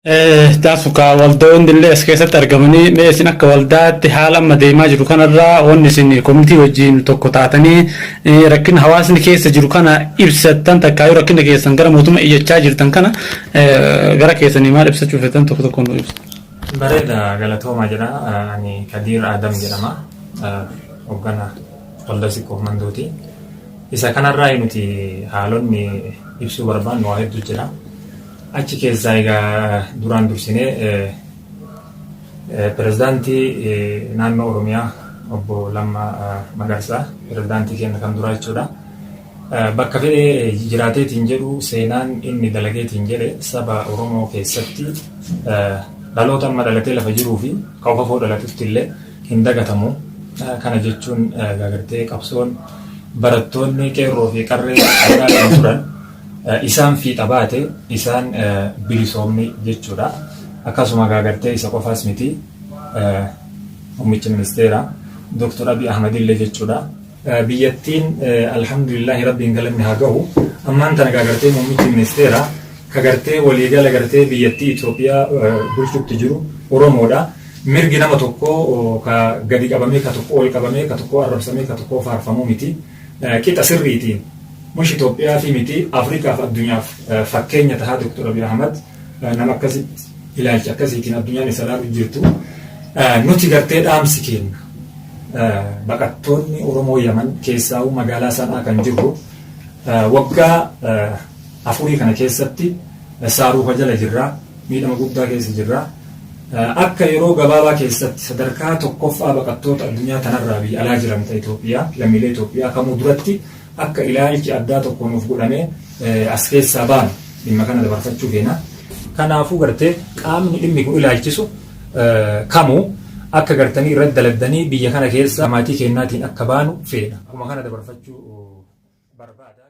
Taasukaa waldoonni illee as keessatti argamanii, mee isin akka waldaatti haala amma deemaa jiru kanarraa wanni isin komitii wajjin tokko taatanii rakkina hawaasni keessa jiru kana ibsattan, takkaayyuu rakkina keessan gara mootummaa iyyachaa jirtan kana gara keessanii maal ibsachuu feetan, tokko tokkoon nu ibsa. Bareeda, galatoomaa jedha. Ani Kadiir Adam jedhama. Hoggana waldaa Sikkoof Mandooti. Isa kanarraa nuti haalonni ibsuu barbaannu waa hedduu jira. Achi keessaa egaa duraan dursinee pirezidaantii naannoo Oromiyaa obbo Lammaa Magarsaa, pirezidaantii keenya kan duraa jechuudha. Bakka fedhee jiraateetiin jedhu, seenaan inni dalageetiin jedhe saba Oromoo keessatti dhaloota amma dhalatee lafa jiruu fi kan ofafoo dhalatutti illee hin dagatamu. Kana jechuun gartee qabsoon barattoonni qeerroo fi qarree godhaa turan isaan fiixa baate, isaan bilisoomni jechuudha. Akkasuma gartee isa qofaas miti, muummichi ministeera Dr. Abiy Ahmad illee jechuudha. Biyyattiin alhamdulillahi, rabbiin galanni haa gahu. Ammaan tana gartee muummichi ministeera ka gartee waliigala gartee biyyattii Itoophiyaa bulchutti jiru Oromoodha. Mirgi nama tokkoo ka gadi qabamee, ka tokko ol qabamee, ka tokko arrabsamee, ka tokko faarfamuu miti. Qixa sirriitiin mush Itoophiyaa fi miti, Afrikaaf addunyaaf fakkeenya tahaa Dr. Abiy Ahmad nama akkasitti ilaalcha akkasiitiin addunyaan isa ilaalu jirtu. Nuti gartee dhaamsi kenna. Baqattoonni Oromoo Yaman keessaa magaalaa Sanaa kan jirru waggaa 4 kana keessatti saaruufa jala jirra. Miidhama guddaa keessa jirra. Akka yeroo gabaabaa keessatti sadarkaa tokkoffaa baqattoota addunyaa tanarraa biyya alaa jiran ta'e Itoophiyaa, lammiilee Itoophiyaa kamuu duratti akka ilaalchi addaa tokko nuuf godhamee as keessaa baanu dhimma kana dabarfachuu feena. Kanaafuu gartee qaamni dhimmi kun ilaalchisu kamuu akka gartanii irratti daladdanii biyya kana keessa maatii kennaatiin akka baanu feena. Akkuma kana dabarfachuu barbaada.